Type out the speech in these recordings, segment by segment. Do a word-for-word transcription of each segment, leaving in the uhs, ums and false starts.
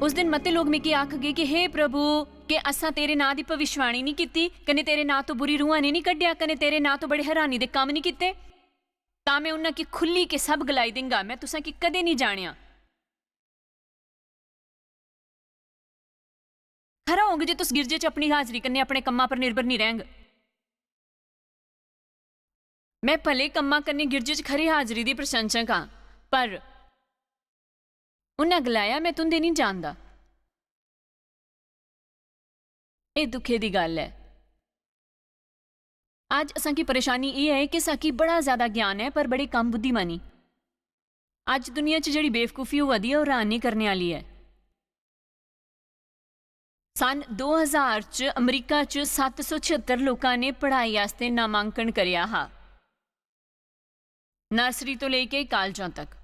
उस दिन मते लोक मिगी आखगे कि हे प्रभु, के असां तेरे नां दी भविष्यवाणी नहीं कीती, कने तेरे नां तो बुरी रूहां ने नहीं कड्ढिया, कने तेरे नां तो बड़े हैरानी दे कम्म नहीं कीते? तां मैं उन्हां की खुल्ली के सब गलाई देंगा, मैं तुसां की कदे नहीं जानेया। खरा होंग जे तुस गिरजे च अपनी हाजरी कन्नै अपने कम्मा पर निर्भर नहीं रहंग। मैं भले कम्मा कन्नै गिरजे च खरी हाजरी दी प्रशंसक आं, पर उन्नै गलाया, "मैं तुंदे नहीं जानदा।" एह दुखे दी गल्ल ऐ। अज्ज असांगी परेशानी एह ऐ कि साकी बड़ा ज्यादा ज्ञान ऐ, पर बड़ी कम बुद्धिमानी। अज्ज दुनिया च जेहड़ी बेवकूफी होआ दी ऐ, ओह हैरानी करने आह्ली ऐ। सन दो हज़ार च अमरीका च सत्त सौ छिहत्तर लोकां ने पढ़ाई आस्तै नामांकन करेआ हा, नर्सरी तो लेके कालजां तक।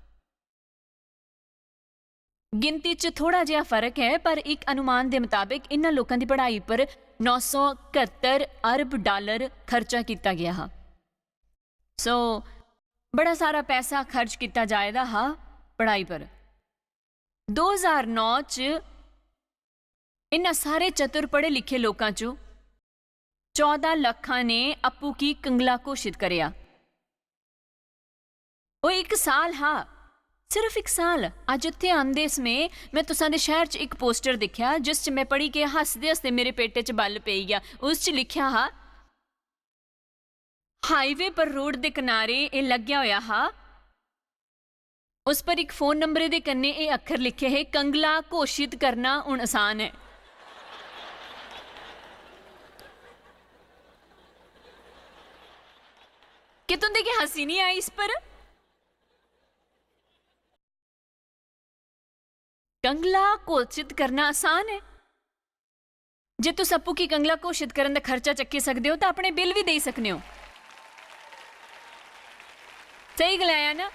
गिनती च थोड़ा जिहा फर्क ऐ, पर इक अनुमान दे मताबक इन्हां लोकां दी पढ़ाई पर नौ सौ इकहत्तर अरब डालर खर्चा कीता गेआ हा। सो, बड़ा सारा पैसा खर्च कीता जाए दा हा पढ़ाई पर। दो हज़ार नौ च इन्हां सारे चतुर पढ़े लिखे लोकां चों चौदां लक्खां ने अप्पू की कंगला घोशित करेआ। ओह इक साल हा, सिर्फ इक साल। अज्ज इत्थै आंदे समें मैं तुसां दे शैहर च इक पोस्टर दिक्खेआ, जिस च मैं पढ़ी के हसदे हसदे मेरे पेटे च बल पेई गेआ। उस च लिखेआ हा, हाईवे पर रोड दे किनारे एह लग्गेआ होआ हा। उस पर इक फोन नंबरे दे कन्नै एह अक्खर लिखे हे, "कंगला घोशित करना हुन आसान ऐ।" के तुंदे गी हंसी नहीं आई इस पर? कंगला घोशित करना आसान ऐ। जे तुस अप्पू की कंगला घोशित करन दा खर्चा चक्की सकदे ओ, तां अपने बिल बी देई सकने ओ। सही गलाया ना?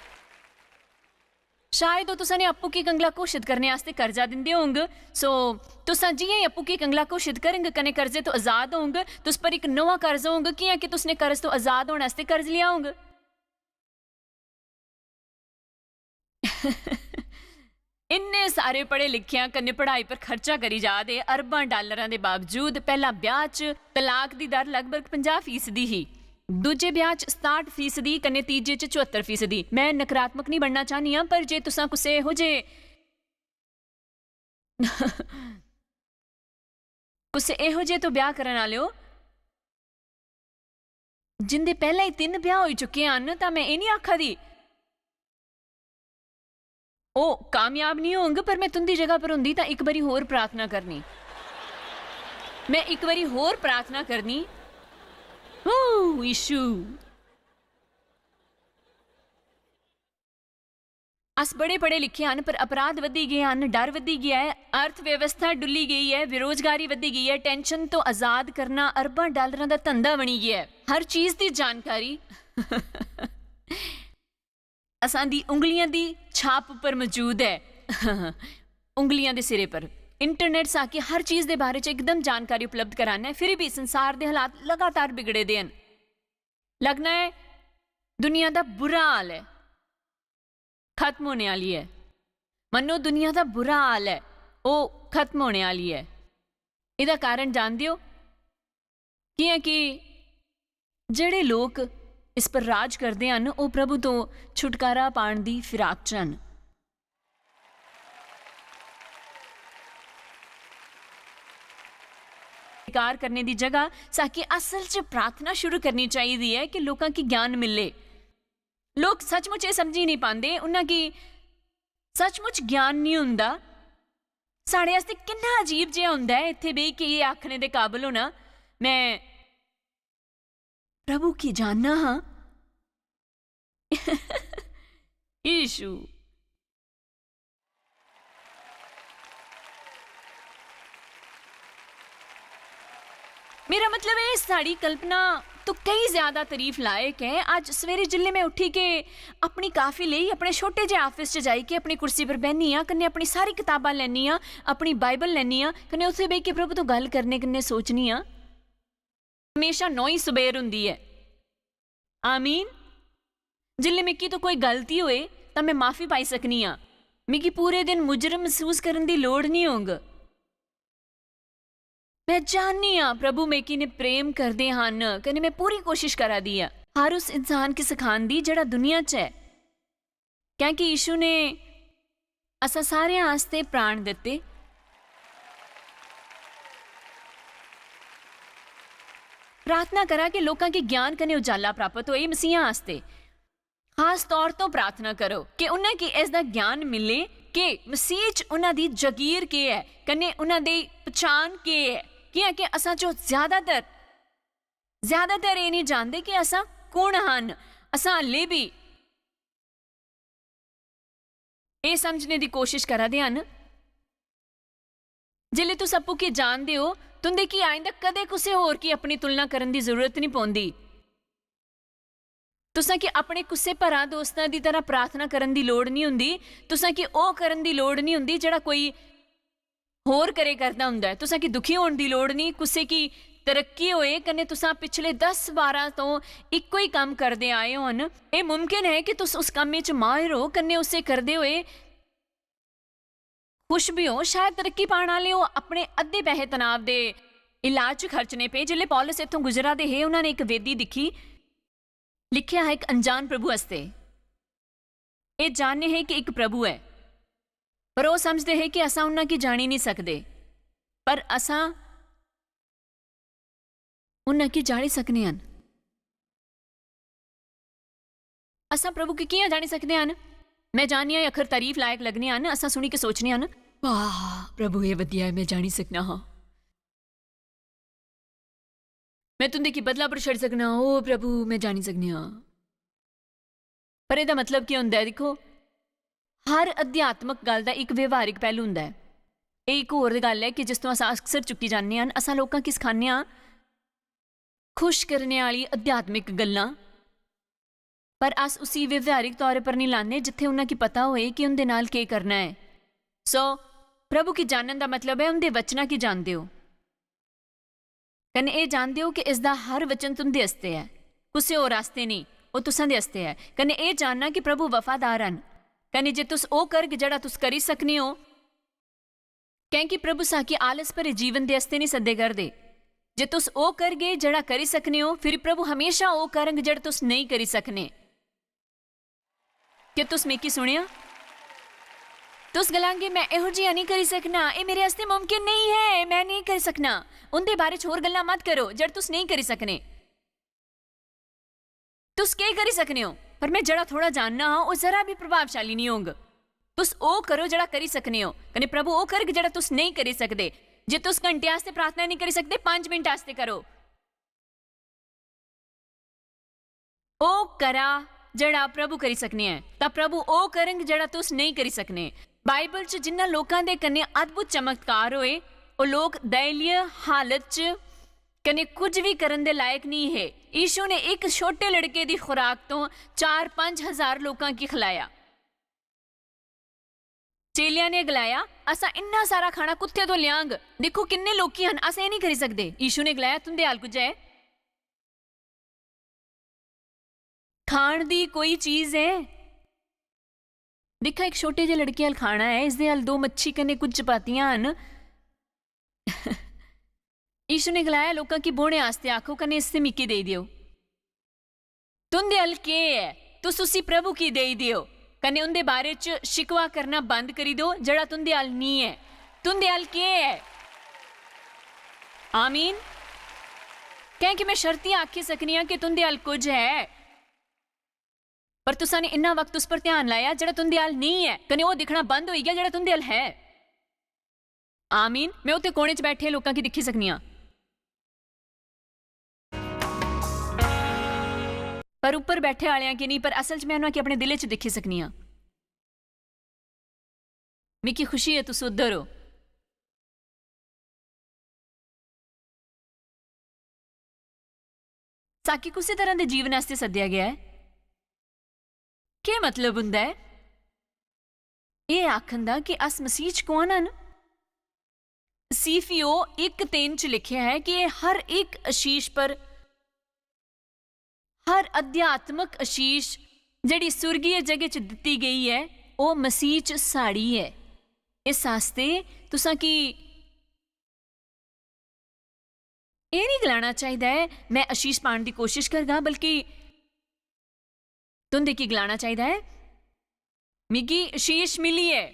शायद ओह तुसां ने अप्पू की कंगला घोशित करने आस्तै कर्जा दिंदे होंग। सो, तुसां जियां ही अप्पू की कंगला घोशित करंग, कन्नै कर्जे तो आजाद होंग, तुस पर इक नमां कर्ज होंग, कियां कि तुसने कर्ज तो आजाद होने आस्तै कर्ज लिया होंग। इन्ने सारे पढ़े लिखेआं कन्नै पढ़ाई पर खर्चा करी जा दे अरबां डालरां दे बावजूद पैह्ला ब्याह च तलाक दी दर लगभग पंजाह् फीसदी ही, दूजे ब्याह च सताह्ट फीसदी कन्नै तीजे च चौहत्तर फीसदी। मैं नकारात्मक निं बनना चाह्न्नी आं, पर जे तुसां कुसै एहो जे कुसै एहो जे तो ब्याह करन आह्ले ओ, जिंदे पैह्लें ही तिन्न ब्याह होई चुके हन, तां मैं एह् निं आखा दी ओह् कामयाब निं होंग, पर मैं तुंदी जगह पर होंदी तां इक बारी होर प्रार्थना करनी। मैं इक बारी होर प्रार्थना करनी। ओ यीशु, अस बड़े पढ़े लिखे हन, पर अपराध वधी गए हन, डर वधी गया है, अर्थव्यवस्था डुल्ली गई है, बेरोजगारी वधी गई है, टेंशन तो आजाद करना अरबां डालरां दा धंधा बनी गया है। हर चीज दी जानकारी असां दी उंगलियां दी छाप पर मौजूद है। उंगलियां दे सिरे पर इंटरनेट साकी हर चीज दे बारे च एकदम जानकारी उपलब्ध कराना है, फिर भी संसार दे हालात लगातार बिगड़े दे हन। लगना है दुनिया दा बुरा हाल है, खत्म होने आह्ली ऐ। मन्नो दुनिया दा बुरा हाल ऐ, ओह् खत्म होने आह्ली ऐ। एह्दा कारण जानदे ओ? कि'यां कि जेह्ड़े लोक इस पर राज करदे हन, ओह् प्रभु तो छुटकारा पान दी फिराक च हन। स्वीकार करने दी जगह साकी असल च प्रार्थना शुरू करनी चाहिदी ऐ कि लोकां गी ज्ञान मिले। लोक सचमुच एह् समझी निं पांदे, उन्हां गी सचमुच ज्ञान निं हुंदा। साढ़े आस्तै किन्ना अजीब जेहा हुंदा ऐ इत्थै बेही के एह् आखने दे काबल होना, "मैं प्रभु गी जानना हां।" यीशु। मेरा मतलब ऐ, साढ़ी कल्पना तो कई ज्यादा तारीफ लायक ऐ। अज्ज सवेरे जिल्लै मैं उठी के अपनी काफी लेई अपने छोटे जे आफिस च जाई के अपनी कुर्सी पर बैह्नी आं, कन्नै अपनी सारी कताबां लैनी आं, अपनी बाइबल लैनी आं, कन्नै उत्थै बेही के प्रभु तो गल्ल करने कन्नै सोचनी आं, म्हेशा नौई सबेर हुंदी ऐ। आमीन। जिल्लै मिक्की तो कोई गलती होए, तां मैं माफी पाई सकनी आं। मिगी पूरे दिन मुजरम मसूस करन दी लोड़ निं होग। मैं जाननी आं प्रभु मेरे किन्ने प्रेम करदे हन, कन्नै मैं पूरी कोशिश करा दी आं। हर उस इंसान गी सखान दी जेह्ड़ा दुनिया च ऐ, क्योंकि यीशु ने असां सारेआं आस्तै प्राण दित्ते। प्रार्थना करा कि लोकां गी ज्ञान कन्नै उजाला प्राप्त होए मसीहा आस्तै। खास तौर तो प्रार्थना करो कि उन्हें गी इसदा ज्ञान मिले कि मसीह च उन्हां दी जगीर केह् ऐ, कन्नै उन्हां दी पछान केह् ऐ, कियां कि असां चो ज्यादातर, ज्यादातर एह् नहीं जानदे कि असां कुण हन। असां हल्ले बी एह् समझने दी कोशिश करा दे हन। जिसलै तुस अप्पू गी जानदे ओ, तुंदे गी आइंदा कदें कुसै होर गी अपनी तुलना करन दी जरूरत नहीं पौंदी। तुसां गी अपने कुसै भरा दोस्तां दी तरह प्रार्थना करन दी लोड़ नहीं हुंदी। तुसां गी ओह् करन दी लोड़ नहीं हुंदी जेह्ड़ा कोई होर करे करदा हुंदा ऐ। तुसां गी दुखी होन दी लोड़ नहीं। कुसै गी तरक्की होए कन्नै तुसां पिछले दस बारां तो इक्को ही कम्म करदे आए होन। एह् मुमकिन ऐ कि तुस उस कम्मै च माहिर हो कन्नै उसे करदे होए खुश भी हो। शायद तरक्की पाने आह्ले ओ अपने अद्धे पैहे तनाव दे इलाज च खर्चने पे। जिसलै पौलुस इत्थों गुजरा दे हे, उन्होंने इक वेदी दिक्खी। लिखेआ हा इक अनजान प्रभु आस्तै। एह् जानने हे कि इक प्रभु ऐ, पर ओह् समझदे हे कि असां उन्हां गी जाणी नहीं सकदे। पर असां उन्हां गी जाणी सकने हन। असां प्रभु गी कियां जाणी सकने हन? मैं जाननी आं, अखर तारीफ लायक लगने हन। असां सुनी के सोचने हन, "वाह, प्रभु, एह् वधिया ऐ, मैं जाणी सकना हां। मैं तुंदे गी बदला पर छड़ी सकना, ओ प्रभु, मैं जाणी सकने हां।" पर एह्दा मतलब केह् होंदा ऐ? दिक्खो, हर अध्यात्मक गल्ल दा इक व्यवहारिक पैह्लू होंदा ऐ। एह् इक होर गल्ल ऐ कि जिस तो अस अक्सर चुक्की जन्ने आं, असां लोकां गी सखाने आं खुश करने आह्ली अध्यात्मिक गल्लां, पर अस उसी व्यवहारिक तौर पर निं लाने जित्थै उन्हां गी पता होए कि उं'दे नाल केह् करना ऐ। सो, प्रभु गी जानन दा मतलब ऐ उं'दे वचनां गी जानदे ओ। कन्नै एह् जानदे ओ कि इसदा हर वचन तुं'दे आस्तै ऐ, कुसै होर आस्तै नेईं, ओह् तुसां दे आस्तै ऐ। कन्नै एह् जानना कि प्रभु वफादार हन, कन्नै जे तुस ओह् करग जेह्ड़ा तुस करी सकने ओ, कैंह् कि प्रभु साकी आलस भरे जीवन दे आस्तै नेईं सद्दे करदे। जे तुस ओह् करगे जेह्ड़ा करी सकने ओ, फिर प्रभु हमेशा ओह् करंग जेह्ड़ा तुस नेईं करी सकने। क्या तुस मिगी सुनेआ? तुस गलांगे, "मैं एहो जिहा नेईं करी सकना, एह् मेरे आस्तै मुमकिन नेईं ऐ, मैं नेईं करी सकना।" उं'दे बारे च होर गल्लां मत करो जेह्ड़ा तुस नेईं करी सकने। तुस केह् करी सकने ओ? पर मैं जेह्ड़ा थोह्ड़ा जानना आं, ओह् जरा बी प्रभावशाली नेईं होंग। तुस ओह् करो जेह्ड़ा करी सकने ओ, कन्नै प्रभु ओह् करग जेह्ड़ा तुस नेईं करी सकदे। जे तुस घंटे आस्तै प्रार्थना नेईं करी सकदे, पंज मिंट आस्तै करो। ओह् करा जेह्ड़ा प्रभु करी सकने ऐ, तां प्रभु ओह् करंग जेह्ड़ा तुस नेईं करी सकने। बाइबल च जिन्ना लोकां दे कन्नै अद्भुत चमत्कार होए, ओह् लोक दयनीय हालत च कन्नै कुछ भी करन दे लायक नेईं हे। यीशु ने इक छोटे लड़के दी खुराक तो चार पंज हजार लोकां गी खलाया। चेलेआं ने गलाया, "असां इन्ना सारा खाना कुत्थै तो ल्याङ? दिक्खो, किन्ने लोकी हन, अस एह् नेईं करी सकदे।" यीशु ने गलाया, "तुं'दे हाल कुछ ऐ? खान दी कोई चीज ऐ?" दिक्खा, इक छोटे जे लड़के हल खाना ऐ, इसदे हल दो मच्छी कन्नै कुछ चपातियां हन। यीशु ने गलाया, "लोकां गी बौह्ने आस्तै आखो, कन्नै इसदे मिकी देई देओ।" तुं'दे हल केह् ऐ? तुस उसी प्रभु गी देई देओ, कन्नै उं'दे बारे च शिकवा करना बंद करी दो, जेह्ड़ा तुं'दे हल निं ऐ। तुं'दे हल केह् ऐ? आमीन। कैंह् कि मैं शर्तियां आखी सकनी आं कि तुं'दे हल कुछ ऐ, पर तुसां ने इन्ना वक्त उस पर ध्यान लाया जेह्ड़ा तुं'दे हल नेईं ऐ, कन्नै ओह् दिक्खना बंद होई गेआ जेह्ड़ा तुं'दे हल है। आमीन। मैं उत्थे कोने च बैठे लोकां गी दिक्खी सकनी आं, पर उप्पर बैठे आलेआं गी नेईं, पर असल च मैं उन्हां गी अपने दिलै च दिक्खी सकनी आं। मिगी खुशी ऐ तुस उद्धर ओ। साकी कुसै तरह दे जीवन आस्तै सद्देआ गेआ ऐ। केह् मतलब हुंदा ऐ एह् आखन दा कि अस मसीह च कौन हन? सीफीओ इक तिन्न च लिखेआ ऐ कि एह् हर इक आशीष पर, हर अध्यात्मक आशीष जेह्ड़ी सुर्गीय जगह च दित्ती गेई ऐ, ओह् मसीह च साढ़ी ऐ। इस आस्तै तुसां की एह् निं गलाना चाहिदा ऐ, "में आशीष पाने दी कोशश करगा," बल्कि तुं'दे की गलाना चाहिदा ऐ, "मिगी आशीष मिली ऐ,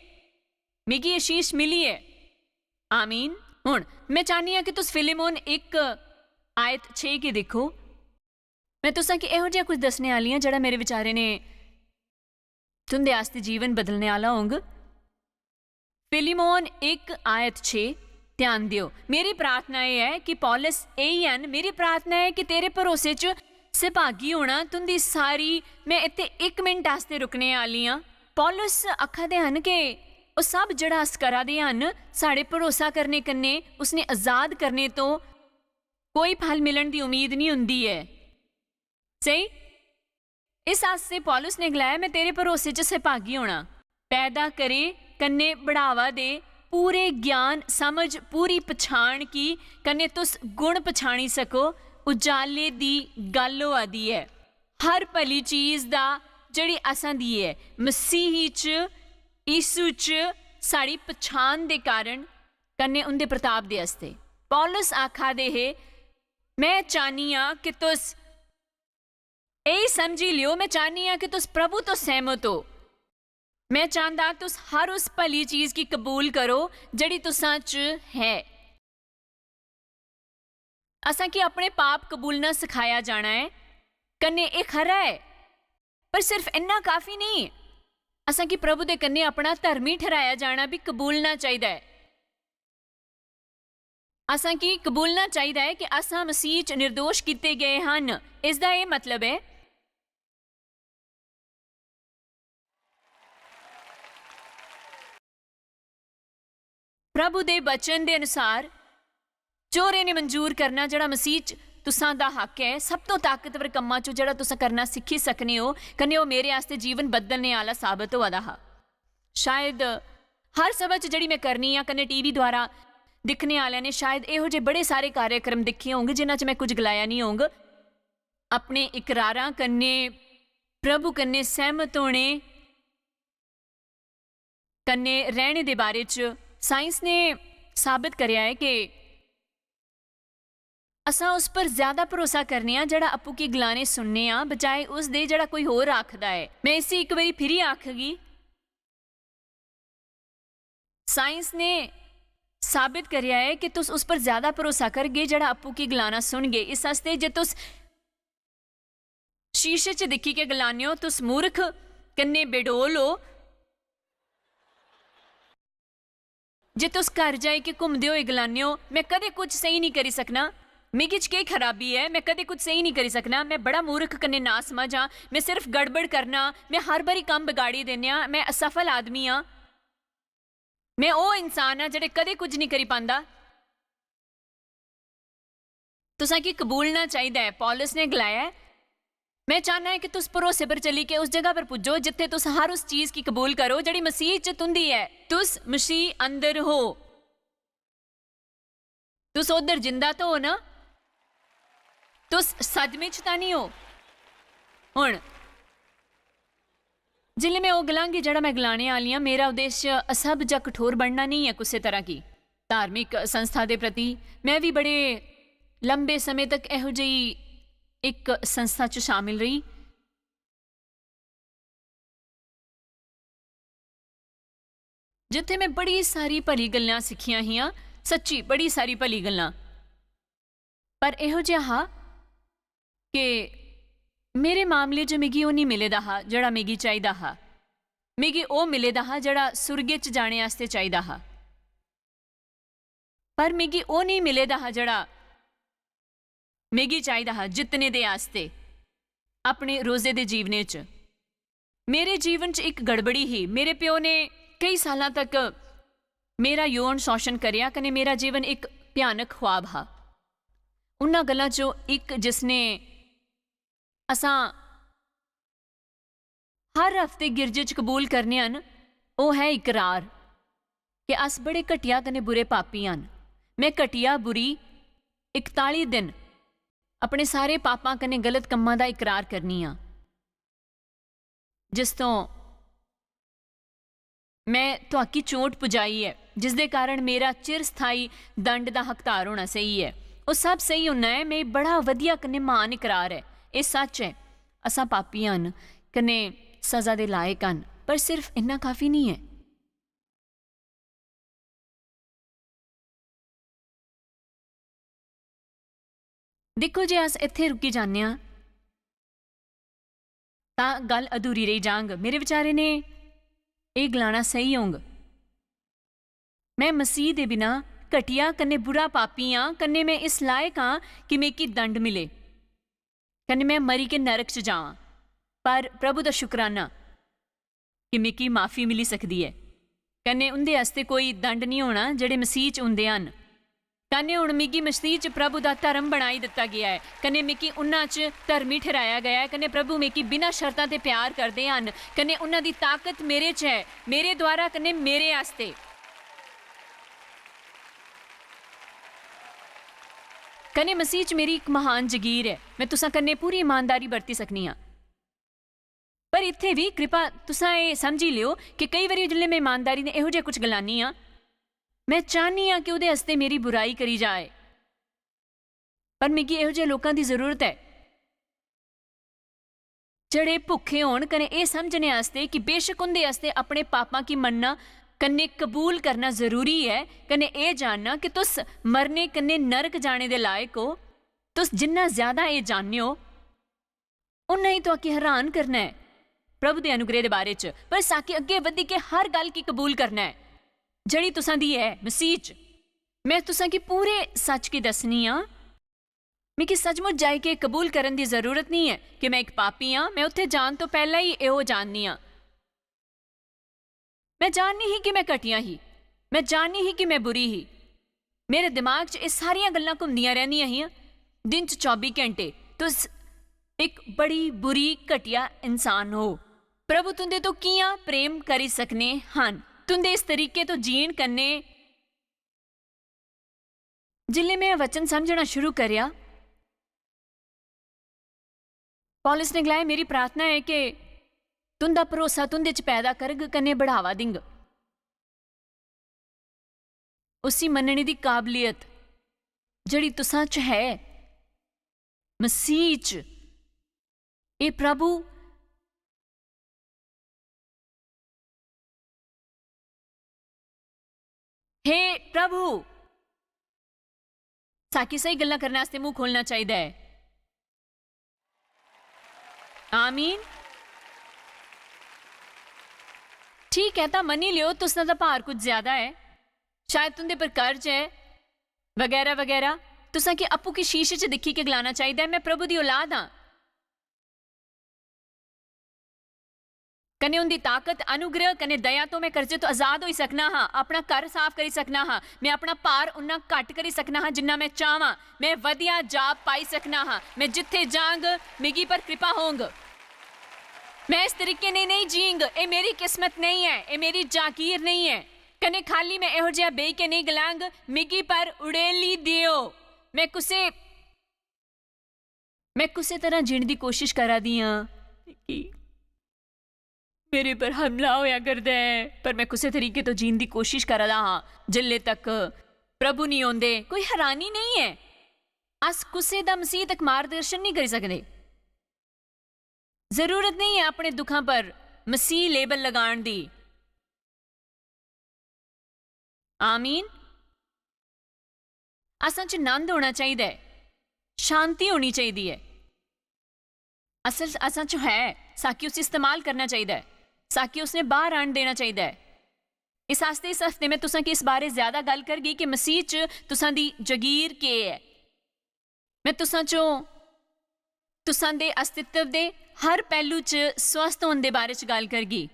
मिगी आशीष मिली ऐ।" आमीन। हुन, में चाह्न्नी आं कि तुस फिलिमोन इक आयत छे गी दिक्खो। में तुसां गी एहो जेहा कुछ दस्सने आह्ली आं, जेह्ड़ा मेरे विचारे ने तुं'दे आस्तै जीवन बदलने आह्ला होंग। फिलिमोन इक आयत छे, ध्यान देओ। मेरी प्रार्थना एह् ऐ कि पौलुस एही हन, मेरी प्रार्थना ऐ कि तेरे भरोसे च सभागी होना तुं'दी सारी, में इत्थै इक मिनट आस्तै रुकने आह्ली आं। पौलुस आखा दे हन कि ओह् सब जेह्ड़ा अस करा दे हन, साढ़े भरोसा करने कन्नै उसने आजाद करने तो कोई फल मिलण दी उम्मीद निं हुंदी ऐ। स्हेई? इस आस्तै पौलुस ने गलाया, "में तेरे भरोसे च सभागी होना।" पैदा करे कन्नै बढ़ावा दे पूरे ज्ञान, समझ, पूरी पछाण की कन्नै तुस गुण पछाणी सको, उजाले दी गल्ल होआ दी ऐ। हर भली चीज दा जेह्ड़ी असां दी ऐ, मसीही च, यीशु च साढ़ी पछाण दे कारण कन्नै उं'दे प्रताप दे आस्तै। पौलुस आखा दे हे, "में चाह्न्नी आं कि तुस एही समझी लियो, में चाह्न्नी आं कि तुस प्रभु तो सैह्मत हो। में चांह्दा तुस हर उस भली चीज गी कबूल करो जेह्ड़ी तुसां च है।" असां गी अपने पाप कबूलना सखाया जाना ऐ, कन्नै एह् खरा ऐ, पर सिर्फ इन्ना काफी नेईं। असां गी प्रभु दे कन्नै अपना धर्मी ठैहराया जाना बी कबूलना चाहिदा ऐ। असां गी कबूलना चाहिदा ऐ कि असां मसीह च निर्दोष कीते गए हन। इसदा एह् मतलब ऐ, प्रभु दे वचन दे अनुसार चोरें ने मंजूर करना, जेह्ड़ा मसीह च तुसां दा हक ऐ, सब तो ताकतवर कम्मां चों जेह्ड़ा तुस करना सिक्खी सकने ओ, कन्नै ओह् मेरे आस्तै जीवन बदलने आह्ला साबत होआ दा हा। शायद हर सभा च जेह्ड़ी में करनी आं, कन्नै टीवी द्वारा दिक्खने आह्लें ने शायद एहो जे बड़े सारे कार्यक्रम दिक्खे होंग, जिन्हां च में कुछ गलाया निं होंग। अपने इकरारां कन्नै, प्रभु कन्नै सैह्मत होने, कन्नै रैह्ने दे बारे च साइंस ने साबत करेआ ऐ कि असां उस पर ज्यादा भरोसा करने आं जेह्ड़ा अप्पू की गलाने सुनने आं, बजाए उस दे जेह्ड़ा कोई होर आखदा ऐ। में इसी इक बारी फिरी आखगी, साइंस ने साबत करेआ ऐ कि तुस उस पर ज्यादा भरोसा करगे जेह्ड़ा अप्पू की गलाना सुनगे। इस आस्तै जे तुस शीशे च दिक्खी के गलाने ओ, "तुस मूर्ख कन्नै बेडोल ओ।" जे तुस घर जाई के घुमदे होए गलाने ओ, "में कदें कुछ स्हेई निं करी सकना, मिगी च केह् खराबी ऐ, में कदें कुछ स्हेई निं करी सकना, में बड़ा मूर्ख कन्नै नासमझ आं, में सिर्फ गड़बड़ करना, में हर बारी कम्म बगाड़ी दिन्ने आं, में असफल आदमी आं, में ओह् इंसान आं जेह्ड़े कदें कुछ निं करी पांदा।" तुसां गी कबूलना चाहिदा ऐ। पौलुस ने गलाया ऐ, "में चाह्न्ना ऐ कि तुस भरोसे पर चली के उस जगह पर पुज्जो जित्थै तुस हर उस चीज गी कबूल करो जेह्ड़ी मसीह च तुं'दी ऐ। तुस मसीह अंदर हो। तुस उद्धर जिंदा तो हो ना? तुस सदमे च तां निं हो?" हुन जिसलै में ओह् गलांगी जेह्ड़ा में गलाने आह्ली आं, मेरा उद्देश्य असभ्य जां कठोर बनना नेईं ऐ कुसै तरह की। धार्मिक संस्था दे प्रति में बी बड़े लंबे समें तक एहो जेही इक संस्था च शामिल रेही, जित्थै में बड़ी सारी भली गल्लां सिक्खियां हियां, सच्ची बड़ी सारी भली गल्लां। पर एहो जेहा हा कि मेरे मामले च मिगी ओह् निं मिले दा हा जेह्ड़ा मिगी चाहिदा हा। मिगी ओह् मिले दा हा जेह्ड़ा सुर्गे च जाने आस्तै चाहिदा हा। पर मिगी ओह् नेईं मिले दा हा जेह्ड़ा मिगी चाहिदा हा जित्तने दे आस्तै अपने रोजे दे जीवने च। मेरे जीवन च इक गड़बड़ी ही। मेरे प्यो ने केई सालां तक मेरा यौन शोषण करेआ कन्नै मेरा जीवन इक भयानक ख्वाब हा। उन्हां गल्लां चों इक जिसने असां हर हफ्ते गिरजे च कबूल करने हन, ओह् है इकरार कि अस बड़े घटिया कन्नै बुरे पापी हन। में घटिया, बुरी, इकताली दिन अपने सारे पापां कन्नै गलत कम्मां दा इकरार करनी आं, जिस तो मैं तुआकी चोट पुजाई ऐ, जिसदे कारण मेरा चिर स्थाई दंड दा हकदार होना सेही ऐ। ओह् सब सेही होना ऐ, में बड़ा वधिया कन्नै म्हान इकरार ऐ। एह् सच्च ऐ, असां पापी हन कन्नै सजा दे लायक हन, पर सिर्फ इन्ना काफी निं ऐ। दिक्खो, जे अस इत्थै रुकी जन्ने आं, तां गल्ल अधूरी रेही जांग। मेरे विचारे ने एह् गलाना सेही होंग। मैं मसीह दे बिना घटिया कन्नै बुरा पापी आं, कन्नै मैं इस लायक आं कि मिगी दंड मिले, कन्नै मैं मरी के नरक च जां। पर प्रभु दा शुकराना कि मिगी माफी मिली सकदी ऐ, कन्नै उं'दे आस्तै कोई दंड निं होना जेह्ड़े मसीह च उं'दे हन। कन्नै हुन मिगी मसीह च प्रभु दा धर्म बनाई दित्ता गेआ ऐ, कन्नै मिगी उन्हां च धर्मी ठैहराया गेआ ऐ, कन्नै प्रभु मिगी बिना शर्तां दे प्यार करदे हन, कन्नै उन्हां दी ताकत मेरे च ऐ, मेरे द्वारा कन्नै मेरे आस्तै। कन्नै मसीह च मेरी इक महान जगीर ऐ। मैं तुसां कन्नै पूरी ईमानदारी बरती सकनी आं। पर इत्थै बी कृपा तुसां एह् समझी लेओ कि केई बारी जिसलै मैं ईमानदारी ने एहो जेहा कुछ गलानी आं, मैं चाह्न्नी आं कि ओह्दे आस्तै मेरी बुराई करी जाए। पर मिगी एहो जेहे लोकां दी जरूरत ऐ जेह्ड़े भुक्खे होन कन्नै एह् समझने आस्तै कि बेशक उं'दे आस्तै अपने पापां गी मन्नना कन्नै कबूल करना जरूरी ऐ, कन्नै एह् जानना कि तुस मरने कन्नै नरक जाने दे लायक ओ। तुस जिन्ना ज्यादा एह् जानने ओ, उन्ना ही तुआकी हैरान करना ऐ प्रभु दे अनुग्रह दे बारे च, पर साकी अग्गें बधी के हर गल्ल गी कबूल करना ऐ जेह्ड़ी तुसां दी ऐ मसीह च। मैं तुसां गी पूरे सच गी दस्सनी आं। मिगी सचमुच जाई के कबूल करन दी जरूरत निं ऐ कि मैं इक पापी आं। मैं उत्थै जान तो पैह्ला ही एहो जाननी आं। मैं जाननी ही कि मैं घटिया ही, मैं जाननी ही कि मैं बुरी ही। मेरे दिमाग च एह् सारियां गल्लां घुमदियां रैंह्दियां हियां दिन च चौबी घैंटे। तुस इक बड़ी बुरी घटिया इंसान हो। प्रभु तुंदे तो कि'यां प्रेम करी सकने हन? तुंदे इस तरीके तो जीन कन्नै जिसलै मैं वचन समझना शुरू करेआ, पौलुस ने गलाया, मेरी प्रार्थना ऐ कि तुंदा भरोसा तुंदे च पैदा करग कन्नै बढ़ावा देंग। उसी मन्नने दी काबलियत जेह्ड़ी तुसां च है मसीह च। हे प्रभु, हे प्रभु, साकी स्हेई गल्लां करने आस्तै मूंह खोलना चाहिदा ऐ। आमीन। ठीक ऐ, तां मन्नी लियो, तुसां दा भार कुछ ज्यादा ऐ, शायद तुंदे पर कर्ज ऐ, बगैरा बगैरा। तुसां गी अप्पू गी शीशे च दिक्खी के गलाना चाहिदा ऐ, "मैं प्रभु दी औलाद आं।" कन्नै उंदी ताकत, अनुग्रह कन्नै दया तो मैं कर्जे तो आजाद होई सकना हा, अपना घर साफ करी सकना हा, मैं अपना भार उन्ना घट करी सकना हा जिन्ना मैं चाहवां, मैं वधिया जाब पाई सकना हा, मैं जित्थे जांग, मिगी पर कृपा होंग। मैं इस तरीके ने नहीं जींग, ए मेरी किस्मत नहीं ऐ, ए मेरी जागीर नहीं ऐ। कन्नै खाली मैं एहो जेहा बेही के नहीं गलांग, "मिगी पर उड़ेली दियो।" मैं कुसे, मैं कुसे तरह जीण दी कोशिश करा दी आं कि मेरे पर हमला होया करदा ऐ, पर मैं कुसे तरीके तो जीण दी कोशिश करा दा हां। जिल्ले तक प्रभु नहीं होंदे, कोई हैरानी नहीं ऐ। अस कुसे दा मसीह तक मार्गदर्शन नहीं करी सकदे। जरूरत नहीं ऐ अपने दुखां पर मसीह लेबल लगाण दी। आमीन। असां च नंद होना चाहिदा ऐ, शांति होनी चाहिदी ऐ। असल असां च है, साकी उसी इस्तेमाल करना चाहिदा ऐ, साकी उसने बाहर आन देना चाहिदा ऐ। इस आस्तै इस हफ्ते मैं तुसां गी इस बारे ज्यादा गल्ल करगी कि मसीह च तुसां दी जगीर केह् ऐ। मैं तुसां चों, तुसां दे अस्तित्व दे हर पैहलू च स्वस्थ होने दे बारे च गल्ल करगी।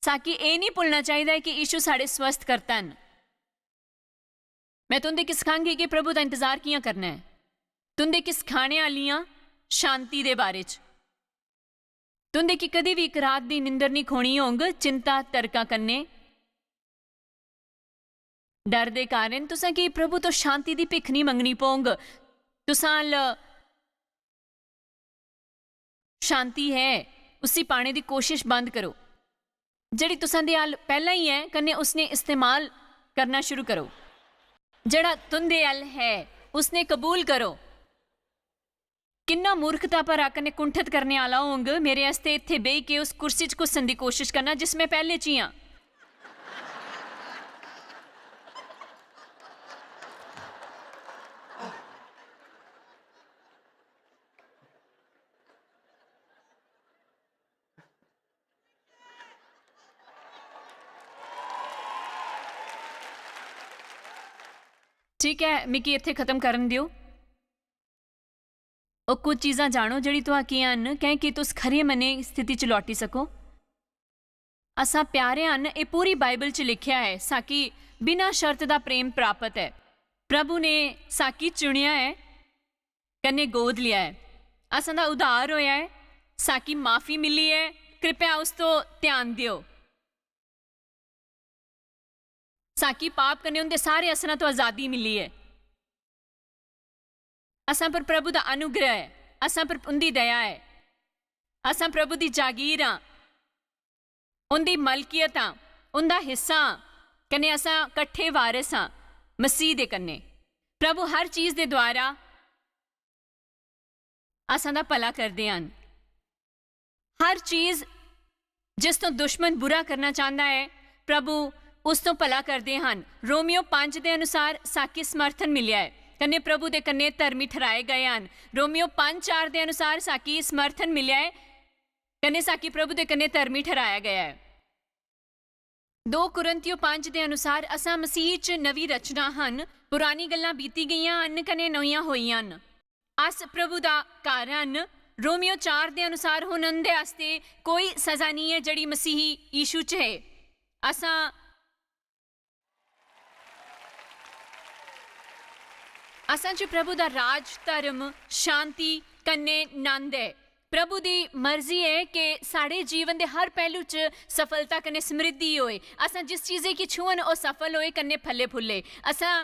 साकी एह् नहीं भुलना चाहिदा ऐ कि यीशु साढ़े स्वस्थ करता न। मैं तुंदे गी सखांगी कि प्रभु दा इंतजार कि'यां करना ऐ। तुंदे गी सखाने आह्लियां शांति दे बारे च। तुंदे गी कदी बी इक रात दी निंदर नहीं खोनी होंग, चिंता, तरका कन्नै, डर दे कारण। तुसां गी प्रभु तो शांति दी भिख नहीं मंगनी पौंग। तुसां अल्ल शांति है, उसी पाने दी कोशिश बंद करो। जेह्ड़ी तुसां दे अल पैह्लां ही ऐ, कन्नै उसने इस्तेमाल करना शुरू करो। जेह्ड़ा तुंदे अल है, उसने कबूल करो। किन्ना मूर्खता भरा कन्नै कुंठत करने आह्ला होंग मेरे आस्तै इत्थै बेही के उस कुर्सी च घुस्सन दी कोशश करना जिस में पैह्ले च ही आं। ठीक ऐ, मिगी इत्थै खत्म करन देओ। ओह् कुछ चीजां जाणो जेह्ड़ी तुआं केह् हन, कैंह् कि तुस खरे मने स्थिति च लौटी सको। असां प्यारे हन, एह् पूरी बाइबल च लिखेआ ऐ, साकी बिना शर्त दा प्रेम प्राप्त ऐ। प्रभु ने साकी चुनेआ ऐ, कन्नै गोद लेआ ऐ। असां दा उद्धार होएआ ऐ, साकी माफी मिली ऐ, कृपया उस तो ध्यान देओ। साकी पाप कन्नै उंदे सारे असरां तो आजादी मिली ऐ। असां पर प्रभु दा अनुग्रह ऐ, असां पर उंदी दया ऐ। असां प्रभु दी जागीर आं, उंदी मलकियत आं, उंदा हिस्सा आं, कन्नै असां कट्ठे वारस आं मसीह दे कन्नै। प्रभु हर चीज दे द्वारा असां दा भला करदे हन। हर चीज जिस तो दुश्मन बुरा करना चांहदा ऐ, प्रभु उस तो भला करदे हन। रोमियो पंज दे अनुसार साकी समर्थन मिलेआ ऐ, कन्नै प्रभु दे कन्नै धर्मी ठहराए गए हन। रोमियो पंज चार दे अनुसार साकी समर्थन मिलेआ ऐ, कन्नै साकी प्रभु दे कन्नै धर्मी ठहराया गया ऐ। दो कुरिन्थियो पंज दे अनुसार असां मसीह च नवी रचना हन, पुरानी गल्लां बीती गेइयां हन कन्नै नमियां होइयां न। अस प्रभु दा घर हन। रोमियो चार दे अनुसार हुन उंदे आस्तै कोई सजा निं ऐ जेह्ड़ी मसीही यीशु च ऐ। असां असां च प्रभु दा राज, धर्म, शांति कन्नै नंद ऐ। प्रभु दी मर्जी ऐ कि साढ़े जीवन दे हर पैह्लू च सफलता कन्नै समृद्धि होए। असां जिस चीजै गी छूहन, ओह् सफल होए कन्नै फले फुल्ले। असां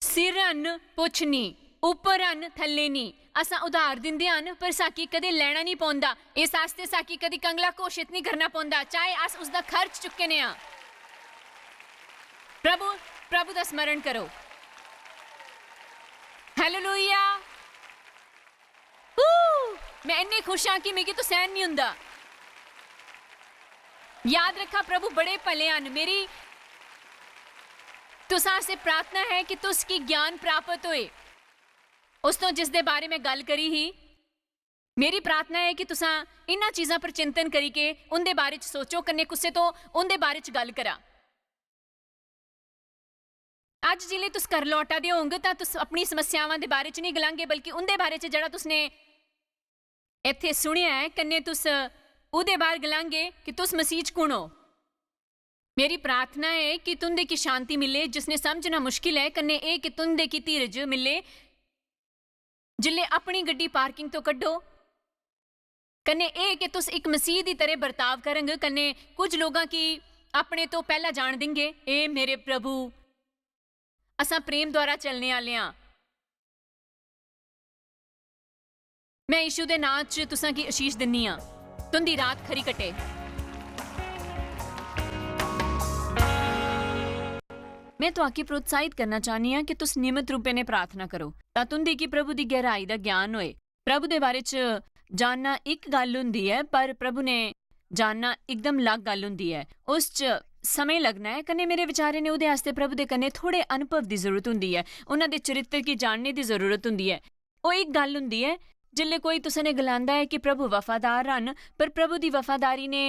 सिर हन, पुच्छ निं, उप्पर हन, थल्ले निं। असां उधार दिंदे हन, पर साकी कदें लैना निं पौंदा। इस आस्तै साकी कदें कंगला घोशत निं करना पौंदा, चाहे अस उसदा खर्च चुक्कने आं। प्रभु, प्रभु दा स्मरण करो। हालेलुया। हू! मैं इन्नी खुश आं कि मिगी तो सहन नहीं हुंदा। याद रखा, प्रभु बड़े भले हन। मेरी तुसां आस्तै प्रार्थना है कि तुस की ज्ञान प्राप्त होए। उस तो जिस दे बारे में गल करी ही, मेरी प्रार्थना है कि तुसां इन्हां चीजां पर चिंतन करी के उंदे बारे च सोचो, कन्नै कुसै तो उंदे बारे च गल करा। अज्ज जिसलै तुस घर लौटा दे होंग तां तुस अपनी समस्यावां दे बारे च नहीं गलांगे, बल्कि उंदे बारे च जेह्ड़ा तुसने इत्थै सुनेआ ऐ, कन्नै तुस ओह्दे बारे गलांगे कि तुस मसीह च कुण ओ। मेरी प्रार्थना ऐ कि तुंदे गी शांति मिले, जिसने समझना मुश्किल ऐ, कन्नै एह् कि तुंदे गी धीरज मिले जिसलै अपनी गड्डी पार्किंग तो कड्ढो, कन्नै एह् कि तुस इक मसीह दी तरह बर्ताव करंग, कन्नै कुछ लोकां गी अपने तो पैह्ला जान देंगे। ए मेरे प्रभु, असां प्रेम द्वारा चलने आह्ले आं। मैं यीशु दे नां च तुसां गी आशीष दिन्नी आं। तुंदी रात खरी कटे। मैं तुआकी प्रोत्साहित करना चाहनी आं कि तुस नियमित रूपे ने प्रार्थना करो, तां तुंदी गी प्रभु दी गहराई दा ज्ञान होए। प्रभु दे बारे च जानना इक गल्ल हुंदी ऐ, पर प्रभु ने जानना इकदम अलग गल्ल हुंदी ऐ। उस च समें लगना ऐ, कन्नै मेरे विचारे ने ओह्दे आस्तै प्रभु दे कन्नै थोड़े अनुभव दी जरूरत हुंदी ऐ, उन्हां दे चरित्र गी जानने दी जरूरत हुंदी ऐ। ओह् इक गल्ल हुंदी ऐ, जिसलै कोई तुसें ने गलांदा ऐ कि प्रभु वफादार हन, पर प्रभु दी वफादारी ने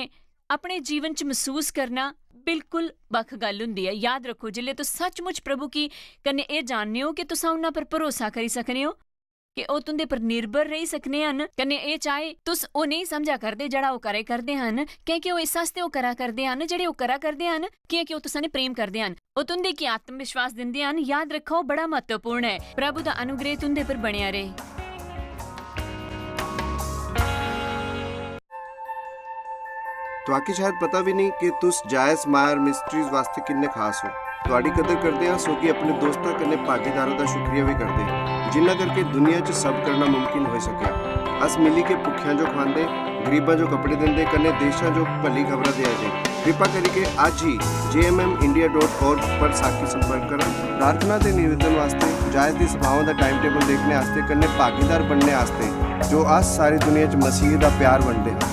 अपने जीवन च मसूस करना बिल्कुल बक्ख गल्ल हुंदी ऐ। याद रखो, जिसलै तुस सचमुच प्रभु गी कन्नै एह् जानने ओ कि तुस उन्हां पर भरोसा करी सकने ओ, कि ओह् तुंदे पर निर्भर रेही सकने हन, कन्नै एह् चाहे तुस ओह् नेईं समझा करदे जेह्ड़ा ओह् करै करदे हन, क्योंकि ओह् इस आस्तै ओह् करा करदे हन जेह्ड़े ओह् करा करदे हन, क्योंकि ओह् तुसां ने प्रेम करदे हन। ओह् तुंदे गी आत्मविश्वास दिंदे हन। याद रखो, बड़ा म्हत्तवपूर्ण ऐ। प्रभु दा अनुग्रह तुंदे पर बनेआ रहे। तुआकी शायद पता भी नहीं कि तुस जायस मायर मिस्ट्रीज वास्ते किन्ने खास हो। तुआडी कदर करदे आं, सो कि अपने दोस्तां कन्नै भागीदारां दा शुक्रिया भी करदे आं, जिन्ना करके दुनिया च सब करना मुमकिन होई सकेआ। अस मिली के भुक्खेआं जो खवांदे, गरीबां जो कपड़े दिंदे, कन्नै देशां जो भली खबरां देआ दे। कृपा करियै अज्ज ही J M M India dot org पर साखी संपर्क करा। प्रार्थना ते निवेदन वास्ते, जायज दी सभावां दा टाइम टेबल देखने आस्तै, कन्नै भागीदार बनने आस्तै, जो अस सारी दुनिया च मसीह दा प्यार बंडदे हां।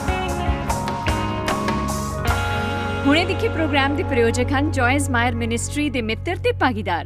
हुणे दिक्खे प्रोग्राम दे प्रायोजक हन जॉयज मायर मिनिस्ट्री दे मित्र ते भागीदार।